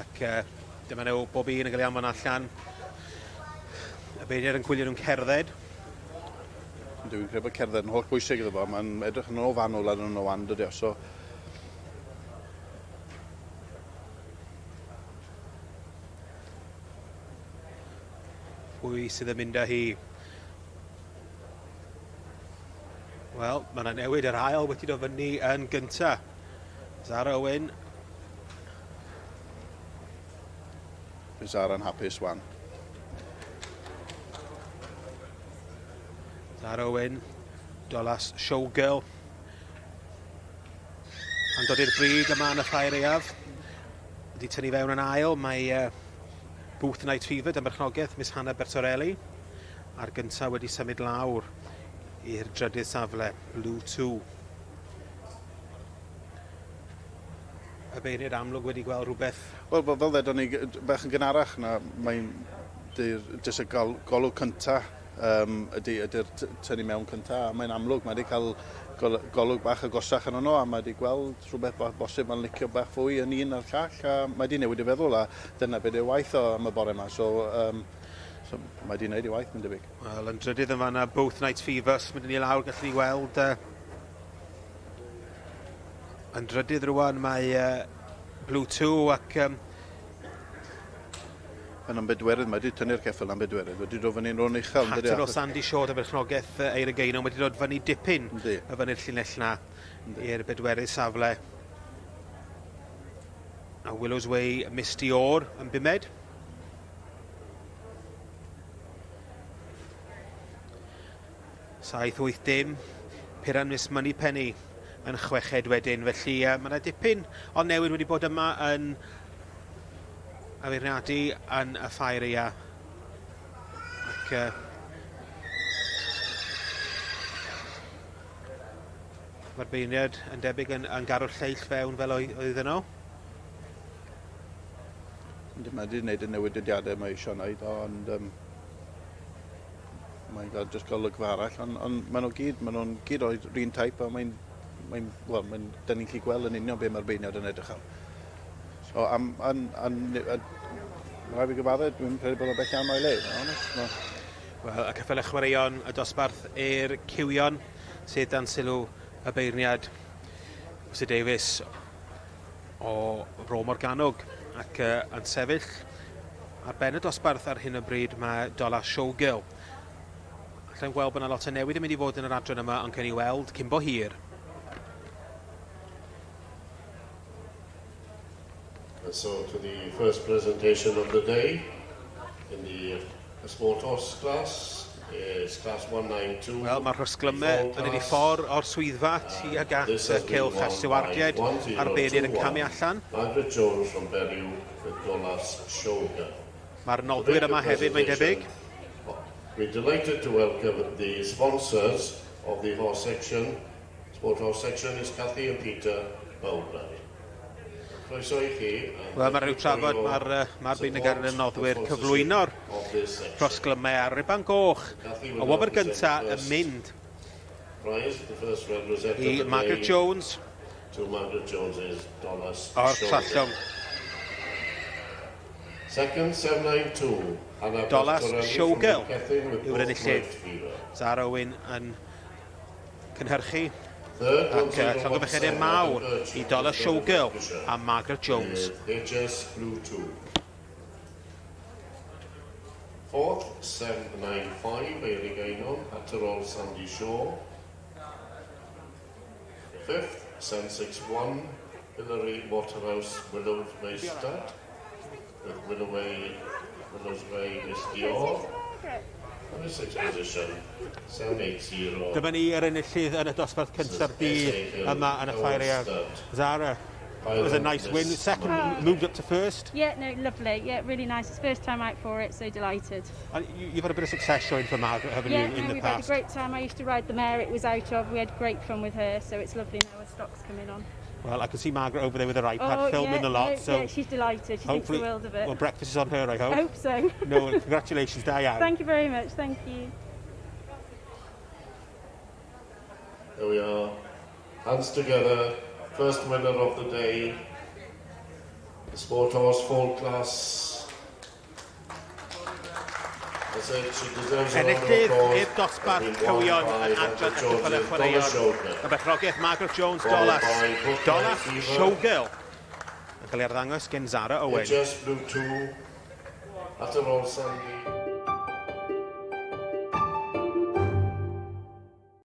Ac uh, dyma nhw, bob un yn cael ei anfon allan. Y beirniad yn gwylio nhw'n cerdded. Dwi'n credu bod cerdded yn holl bwysig iddo fo. Mae'n edrych yn o fanwl ar nhw wan, dydy o. So, Pwy sydd yn mynd â hi? Wel, mae yna newid yr ail wedi dod fyny yn gynta. Zara Owen. Mae Zara'n hapus wan. Zara Owen, Dolas Showgirl. Yn dod i'r brig yma yn y ffair aeaf. Wedi tynnu fewn yn ail, mae uh, Booth Night Fever dan berchnogaeth Miss Hannah Bertorelli. A'r gyntaf wedi symud lawr i'r drydydd safle, Blue 2. Y beirniad amlwg wedi gweld rhywbeth. Wel, fel ddedon ni bach yn gynharach, na, mae'n jyst y golwg cynta um, ydy, ydy'r tynnu mewn cynta, a mae'n amlwg, mae wedi cael golwg bach agosach yn nhw, a mae wedi gweld rhywbeth bosib mae'n licio bach fwy yn un a'r llall, a mae wedi newid ei feddwl, a dyna beth yw'r waith o am y bore yma, so, um, so mae wedi gwneud ei waith, mae'n debyg. Wel, yn drydydd yn fanna, Both Night Fever, symudwn ni lawr, gallwn ni weld uh, yn drydydd rwan mae uh, Blue 2 ac um, Yn am bedwerydd, mae wedi tynnu'r ceffyl am bedwerydd, wedi dod fyny'n rôn uchel. Pattern o Sandy Shaw y berchnogaeth Eir y Geinon wedi dod fyny dipyn y fyny'r llinell na i'r bedwerydd safle. A Willows Way Misty Orr yn bumed. 7-8-dim, Piran Miss Moneypenny yn chweched wedyn. Felly uh, mae yna dipyn o newid wedi bod yma yn addurniadu yn y ffair eia. Ac uh, mae'r beirniad yn debyg yn, yn garw'r lleill fewn fel oedd, oedd yno. Yndi, mae wedi gwneud y newidiadau mae eisiau gwneud, ond um, mae'n gael jyst golygfa arall, ond on, maen nhw gyd, maen nhw'n gyd o'r un type, a mae'n, mae'n, wel, mae'n, da ni'n gallu gweld yn union beth mae'r beirniad yn edrych ar. So, am, am, am, am, mae rhaid fi gyfadde, dwi'n credu bod o'n bell iawn o'i le, honest. No. Wel, y ceffylau chwaraeon, y dosbarth i'r cywion sydd dan sylw y beirniad Mr Davies o Fro Morgannwg ac uh, yn sefyll ar ben y dosbarth ar hyn o bryd mae Dola Showgirl. Allai'n gweld bod yna lot o newid yn mynd i fod yn yr adran yma, ond cawn ni weld cyn bo hir. And so to the first presentation of the day in the sport horse class is class 192. Wel, mae'r rhosglymau yn ei ffordd o'r swyddfa tuag at y cylch a stiwardiaid a'r beirniaid yn camu allan. Margaret Jones from Berriew with Dolas Showgirl. Mae'r noddwyr yma hefyd, mae'n debyg. We're delighted to welcome the sponsors of the horse section. Sport horse section is Cathy and Peter Bowler. Croeso i chi. Wel, mae rhyw trafod, mae'r ma Beinegar yn noddwyr cyflwyno'r rhosglymau ar Ruban Goch. Y wobr gyntaf yn mynd i Margaret Jones o'r Trallwng. Second, 792, Hannah Dolas Showgirl yw'r enillydd. Zara Owen yn cynhyrchu ac uh, llongyfarchiadau mawr i Dollar Showgirl a Margaret Jones. HS Blue 2. Fourth, 795, Eirig Einon, Hatterall Sandy Shaw. Fifth, 761, Hilary Waterhouse, Willows Way Stud, with Willoway, Willows Way, Miss Dior. And the sixth position, 780. Dyma ni yr enillydd yn y dosbarth cyntaf dydd yma yn y ffair aeaf. Zara, it was a nice win. Second, moved up to first. Yeah, no, lovely. Yeah, really nice. It's first time out for it, so delighted. And you, you've had a bit of success showing for Margaret, haven't yeah, you, in no, the we've past? had a great time. I used to ride the mare it was out of. We had great fun with her, so it's lovely now her stock's coming on. Well, I can see Margaret over there with her iPad oh, filming yeah, the lot. No, so yeah, she's delighted. She thinks the world of it. Well, breakfast is on her, I hope. I hope so. no, congratulations, Diane. Thank you very much. Thank you. There we are. Hands together. First winner of the day. The Sport Horse Full Class. That's it, she deserves a round of Enillydd applause. i'r dosbarth Has been won cywion by yn adran y Margaret cyffyle Jones and chwaraeon. Donna Showgirl. Y bechrogaeth Margaret Jones Followed Dolas. by Brookline Dolas Fever. Showgirl. Yn cael ei arddangos gen Zara Owen. It just flew two. After all, Sunday.